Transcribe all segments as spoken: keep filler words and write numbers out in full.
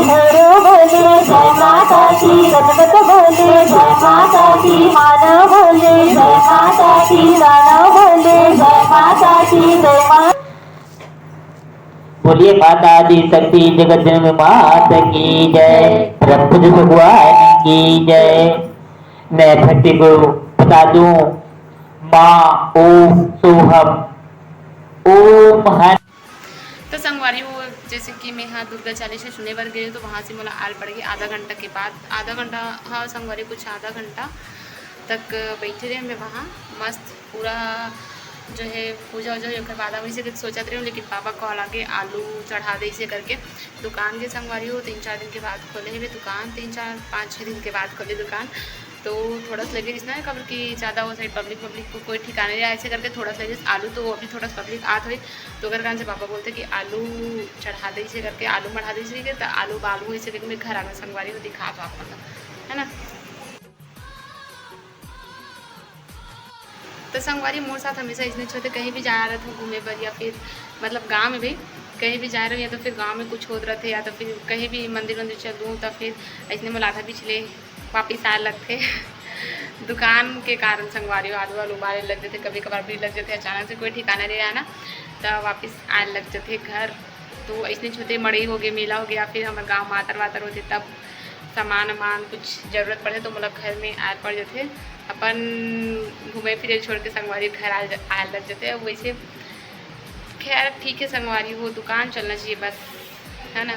भैरव भोले, जय माता दी गणपत भोले, जय माता दी मानव भोले, जय माता दी दानव भोले, जय माता दी, जय माता। बोलिए माता दी शक्ति जगत जननी माता की जय, ब्रह्मपुत्र भगवान की जय। मैं भक्ति को बता दूं, माँ ओम सोहम, ओम हन। तो संगवारी हो, जैसे कि मैं हाँ दुर्गा चालीसा सुने बर गए, तो वहाँ से मोला आल पड़ गई आधा घंटा के बाद, आधा घंटा, हाँ संगवारी, कुछ आधा घंटा तक बैठे रहे मैं वहाँ। मस्त पूरा जो है पूजा वूजा, ओकर बाद हम इसे सोचत रहे, लेकिन पापा कॉल आके आलू चढ़ा दे इसे करके। दुकान के संगवारी हो, तीन चार दिन के बाद खोले हे दुकान, तीन चार पाँच छः दिन के बाद खोले दुकान। तो थोड़ा सा लगे जिसना है, काबर कि ज़्यादा वो साइड पब्लिक पब्लिक को कोई ठिकाने नहीं, ऐसे करके थोड़ा सा लगे आलू, तो अभी थोड़ा सा पब्लिक आत हुई, तो ओकर कारण से पापा बोलते कि आलू चढ़ा दे इसे करके, आलू मढ़ा दे इसे करके, तो आलू बालू इसे करके मैं घर आ गए संगवारी हो, दिखा दो आप मतलब, है ना। तो संगवारी मोर साथ हमेशा इसने होते, कहीं भी जा रहे थे घूमे बर या फिर मतलब गाँव में भी कहीं भी जा रहे हो या तो फिर गाँव में कुछ होत रहते या तो फिर कहीं भी मंदिर वंदिर चल दूँ तो फिर इसने मोला आधा बीच ले वापिस आए लगथे। दुकान के कारण संगवारी हो, आलू आलू उबाले लग जाते, कभी कभार भीड़ लग जाते, अचानक से कोई ठिकाना नहीं रहना, तो वापिस आए लग जाते घर। तो इसने होते मड़ई हो गए, मेला हो गया, फिर हमारे गाँव मातर वातर होते तब सामान वामान कुछ जरूरत पड़े तो मोला घर में आए पड़ जाते। अपन घूमे फिरे छोड़ के संगवारी घर आ, आए लग जाते। अब वैसे खैर ठीक है संगवारी हो, दुकान चलना चाहिए बस, है ना।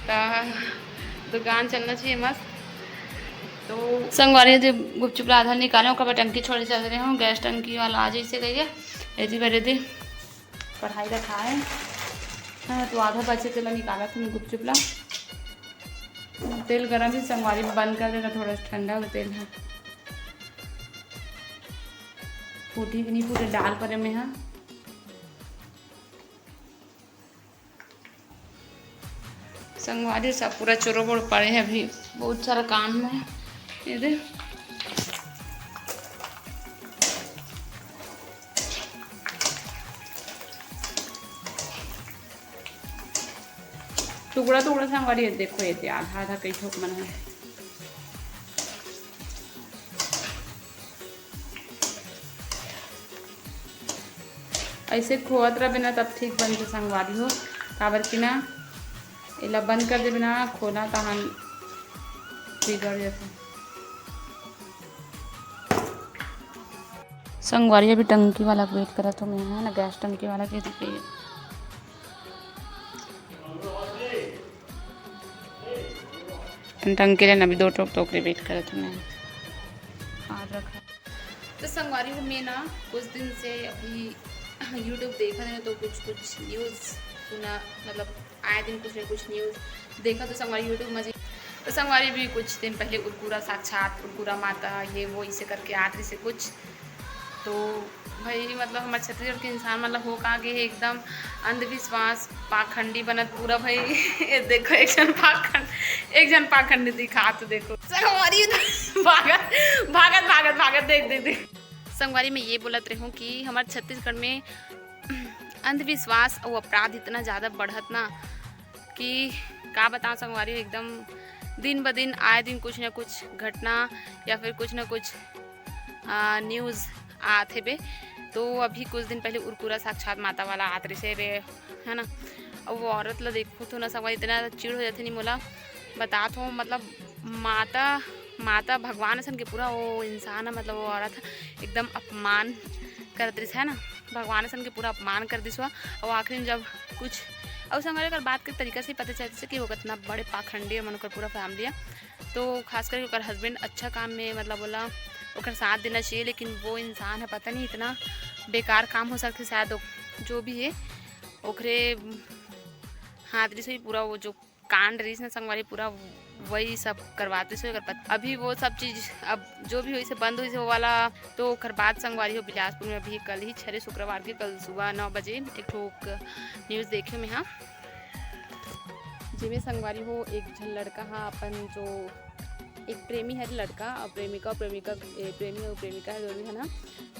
तो दुकान चलना चाहिए मस्त। तो संगवारी जो गुपचुप ला आधा निकाले, ओकर बाद टंकी छोड़े चल रहे हो, गैस टंकी वाला आ जैसे कहिए, ऐसी भरे दे कढ़ाई रखा है। हाँ, तो आधा बचे तेला निकाला थे गुपचुप ला। तेल गरम ही संगवारी बंद कर देगा, थोड़ा सा ठंडा हो तेल है। फूटी भी नहीं, पूरे डाल परे में है। संगवारी सब पूरा चोरोबोर पड़े हे अभी, बहुत सारा काम हे। ये दे, टुकड़ा टुकड़ा संगवारी, ये देखो, ये दे आधा आधा कई ठोक मन हे। ऐसे खोवत रहिबे ना, तब ठीक बनथे संगवारी हो, काबर कि ना एला बंद कर देबे ना खोला, तहन बिगड़ जाथे। संगवारी, अभी टंकी वाला के wait करत हों मैं, है ना, गैस टंकी वाला के। टंकी ले ना, अभी दो ठोक तो ओकरे wait करत हों मैं। हाथ रखा। तो संगवारी हो, मैं ना कुछ दिन से अभी YouTube देखत हूँ, तो कुछ कुछ news सुना, मतलब आए दिन कुछ ना कुछ news देखा। तो संगवारी YouTube में जी, तो संगवारी भी कुछ दिन पहले उरकुरा साक्षात, उरकुरा माता, ये वो इसे करके आत रहिसे कुछ। तो भाई, मतलब हमर छत्तीसगढ़ के इंसान मन ला हो का गे हे, एकदम अंधविश्वास, पाखंडी बनत पूरा भाई। ये देखो, एक झन पाखंड, एक झन पाखंडी दिखात, देखो संगवारी, भागत भागत भागत भागत, देख देख देख। संगवारी, मैं ये बोलत रहूं कि हमर छत्तीसगढ़ में अंधविश्वास अउ अपराध इतना ज़्यादा बढ़त ना कि का बताओ संगवारी, एकदम दिन ब दिन, आए दिन कुछ ना कुछ घटना या फिर कुछ ना कुछ आ, news आत हेबे। तो अभी कुछ दिन पहले उरकुरा साक्षात माता वाला आत रहिसे बे, है ना। अब वो औरत ला देखो तो ना संगवारी, इतना चिढ़ हो जाथे, नहीं मोला बतात हों, मतलब माता, माता भगवान असन के पूरा वो इंसान है, मतलब वो औरत एकदम अपमान करत रहिस, है ना, भगवान असन के पूरा अपमान कर दिस हुआ। और आखिरी में जब कुछ, और संगवारी, अगर बात के तरीका से ही पता चलथे कि वो कितना बड़े पाखंडी है, मन ओकर पूरा family है। तो खास करके ओकर husband अच्छा काम में, मतलब ओला ओकर साथ देना चाहिए, लेकिन वो इंसान है, पता नहीं इतना बेकार काम हो सकथे शायद, ओ-, जो भी है ओकरे हाथ रिस हुई, पूरा वो जो कांड रिस ना संगवारी, पूरा वही सब करवाते सो एकर पत-, अभी वो सब चीज़, अब जो भी होइसे बंद होइसे वो वाला। तो ओकर बाद संगवारी हो, बिलासपुर में अभी कल ही छरे शुक्रवार के कल सुबह नौ बजे एक ठोक news देखे में, हाँ, जेमे संगवारी हो, एक झन लड़का हा अपन जो एक प्रेमी हरे लड़का और प्रेमिका, प्रेमिका, ए, प्रेमी और प्रेमिका है दोनों, है ना।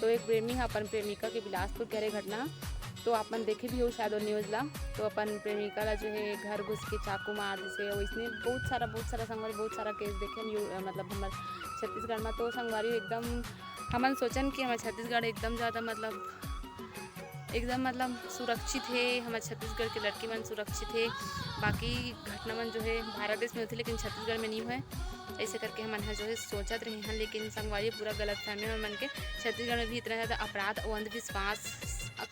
तो एक प्रेमी हा अपन प्रेमिका के बिलासपुर के हरे घटना, तो आप मन देखे भी हो शायद वो news ला। तो अपन प्रेमिका ला जो है घर घुस के चाकू मार दिसे, वैसने बहुत सारा, बहुत सारा संगवारी, बहुत सारा case देखे न्यू-, मतलब हमर छत्तीसगढ़ में। तो संगवारी एकदम हमन सोचन कि हमर छत्तीसगढ़ एकदम ज़्यादा, मतलब एकदम, मतलब सुरक्षित हे, हमर छत्तीसगढ़ के लड़की मन सुरक्षित हे। बाकी घटना मन जो है भारत देश में होथे, लेकिन छत्तीसगढ़ में नहीं होय, ऐसे करके हमन ह जो है सोचत रहे हैं। लेकिन संगवारी, पूरा गलत फहमी मन के, छत्तीसगढ़ में भी इतना ज़्यादा अपराध और अंधविश्वास,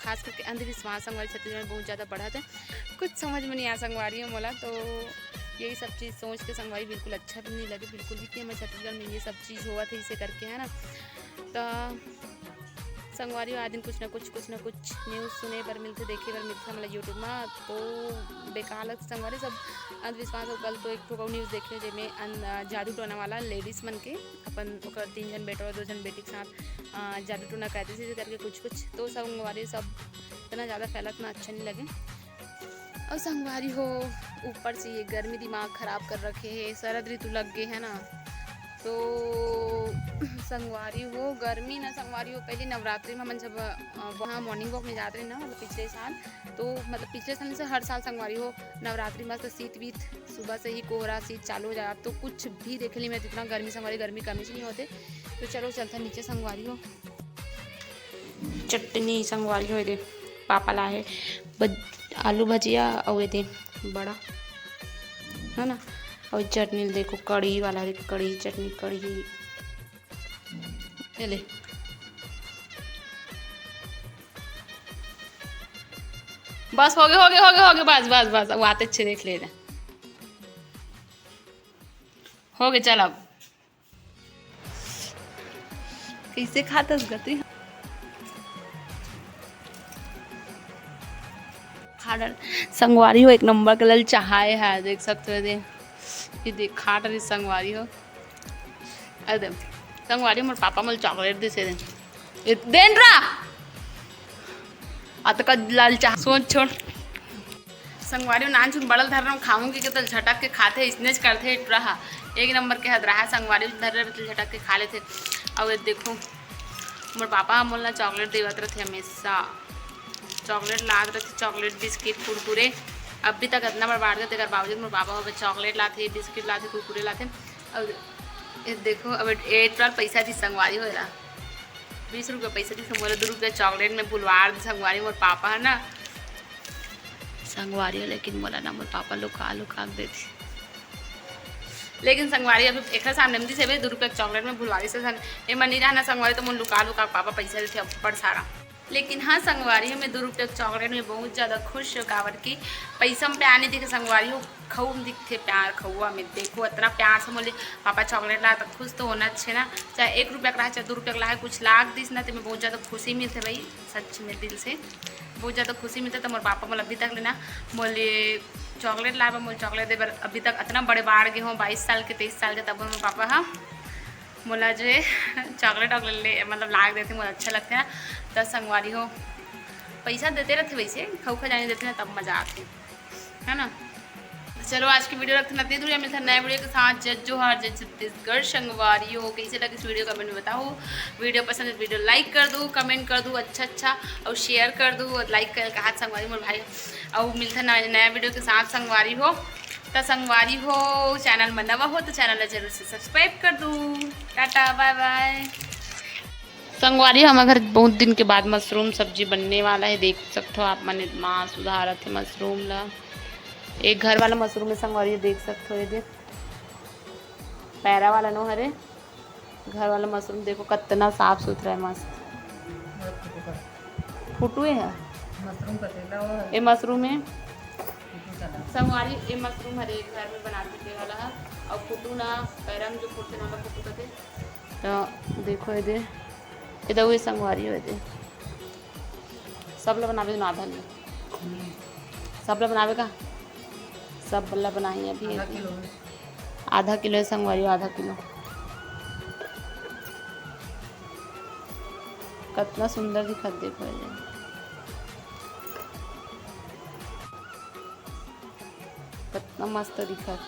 खास करके अंधविश्वास संगवारी छत्तीसगढ़ में बहुत ज़्यादा बढ़त है। कुछ समझ में नहीं आया संगवारी हो मोला, तो यही सब चीज़ सोच के संगवारी बिल्कुल अच्छा भी नहीं लगे बिल्कुल भी कि हमर छत्तीसगढ़ में ये सब चीज़ होवत है, इसे करके, है ना। तो संगवारी हो, आए दिन कुछ ना कुछ, कुछ ना कुछ news सुने बर मिलथे, देखे बर मिलथे हमला YouTube मा। तो बेकार लगथे संगवारी, सब अंधविश्वास। अउ कल तो एक ठो अउ news देखे, जेमे अन-, जादू टोना वाला ladies मन के अपन ओकर तीन झन बेटा और दो झन बेटी के साथ, अ, जादू टोना कर दिस करके कुछ कुछ। तो संगवारी, सब इतना ज़्यादा फैलत ना अच्छा नहीं लगे। अउ संगवारी हो, ऊपर से ये गर्मी दिमाग खराब कर रखे है, शरद ऋतु लग गए है ना। तो संगवारी हो, गर्मी ना संगवारी हो, पहले नवरात्रि में हमन जब, अ, वहाँ morning walk में जाते रहे ना, मतलब पिछले साल, तो मतलब पिछले साल से हर साल संगवारी हो, नवरात्रि में तो शीत वीत, सुबह से ही कोहरा शीत चालू हो जाए। अब तो कुछ भी देखे ली मैं, इतना गर्मी संगवारी, गर्मी कमी से नहीं होते। तो चलो चलते नीचे संगवारी हो। चटनी संगवारी हो, ये दे पापा ला है बज-, आलू भजिया, और ये दे बड़ा, है ना। और चटनी देखो, कढ़ी वाला है, कढ़ी चटनी, कढ़ी। ये ले। बस हो गए, हो गए, हो गए, हो गए, बस, बस, बस। अब आते अच्छे देख ले। हो गए, चल अब। कैसे खातस ग तू? खा डर। संगवारी हो, एक नंबर के ललचाहाय है, देख सकते हो। दे, ये देख, खा डर संगवारी हो। अरे दे, संगवारी, मोर पापा मोल chocolate दिसे दे। ए, देन रा। अतका ललचाहा, सोच छोड़। संगवारी हो, नानचुन बड़ा ल धर रहा हूँ, खाऊंगी के तो झटक के खाथे, इसने च करथे टुरा हा। एक नंबर के हदरा हा संगवारी हो, धर रहे तो झटक के खा लेथे। अउ ये देखो, मोर पापा ह मोला चॉकलेट देवत रथे हमेशा, चॉकलेट लात रथे, चॉकलेट, बिस्किट, कुरकुरे। अभी तक इतना बड़ बांट देते, अगर बाबूजी मोर पापा हो चॉकलेट लाथे, बिस्किट लाथे, कुरकुरे लाथे। अउ ये देखो, अब एक बार पैसा दिस संगवारी हो एला, बीस रुपया पैसा दिस, मोला दू रुपया चॉकलेट में भुलवा दिस संगवारी मोर पापा ह ना। संगवारी हो, लेकिन मोला ना मोर पापा लुका लुका के देथे। लेकिन संगवारी अभी एक सामने में दिस, दू रुपया चॉकलेट में भुलवा दिस। ए मन नहीं रहना संगवारी, तो मोला लुका लुका के पापा पैसा देथे अब्बड़ सारा। लेकिन हाँ संगवारी हो, मैं दू रुपया के चॉकलेट में बहुत ज़्यादा खुश हूँ, काबर कि पैसा में प्यार नहीं दिखे संगवारी हो, खऊ में दिखथे प्यार। खउआ में देखो, इतना प्यार से मोले पापा चॉकलेट ला, तो खुश तो होना अच्छे ना, चाहे एक रुपया के रहा, चाहे दू रुपया के रहा, कुछ लाग दिस ना, तो मैं बहुत ज़्यादा खुशी मिलथे भाई, सच में दिल से बहुत ज़्यादा खुशी मिलथे। तो मोर पापा मोला अभी तक लेना, मोले चॉकलेट ला, मोले चॉकलेट दे बर अभी तक इतना बड़े बाढ़ गए हो, बाईस साल के, तेईस साल के, तब मोर पापा हा मोला जो है चॉकलेट वॉकलेट ले, मतलब लाग देथे, मोला अच्छा लगथे ना। त संगवारी हो, पैसा देते रथे वैसे, खऊ खजानी देथे ना, तब मजा आथे, है ना। चलो, आज की वीडियो रखते ना, इतनी दूर मिलते हैं नए वीडियो के साथ। जय जोहार, जय छत्तीसगढ़। संगवारी हो, कैसे लगे इस वीडियो, कमेंट में बताओ। वीडियो पसंद है, वीडियो लाइक कर दो, कमेंट कर दो अच्छा अच्छा, और शेयर कर दो, और लाइक कर कहा संगवारी मोर भाई। और मिलते हैं नए, नया वीडियो के साथ संगवारी हो। त संगवारी हो, चैनल में नवा हो तो चैनल ला जरूर से सब्सक्राइब कर दो। टाटा, बाय बाय। संगवारी, हमर घर बहुत दिन के बाद मशरूम सब्जी बनने वाला है। देख सकते हो आप मन, इतना सुधारत है मशरूम ला। एक घर वाला मशरूम है संगवारी, देख सकते हो, ये देख, पैरा वाला नो हरे। घर वाला मशरूम देखो, कितना साफ सुथरा है, मस्त। फुटू है, मशरूम का तेला हो। ये मशरूम है फुटू चना। संगवारी, ये मशरूम हरे घर में बनाते के वाला है, और फुटू ना, पैरा में जो फुटते ना, फुटू कहते। तो देखो, ये दे, ये दे, ये संगवारी हो, ये दे। सब ला बनावे ना, आधा नहीं। सब ला बनावे का? सब ला बनाई अभी। आधा किलो। आधा किलो है संगवारी, आधा किलो। कितना सुंदर दिखत, देखो ये। कितना मस्त दिखत।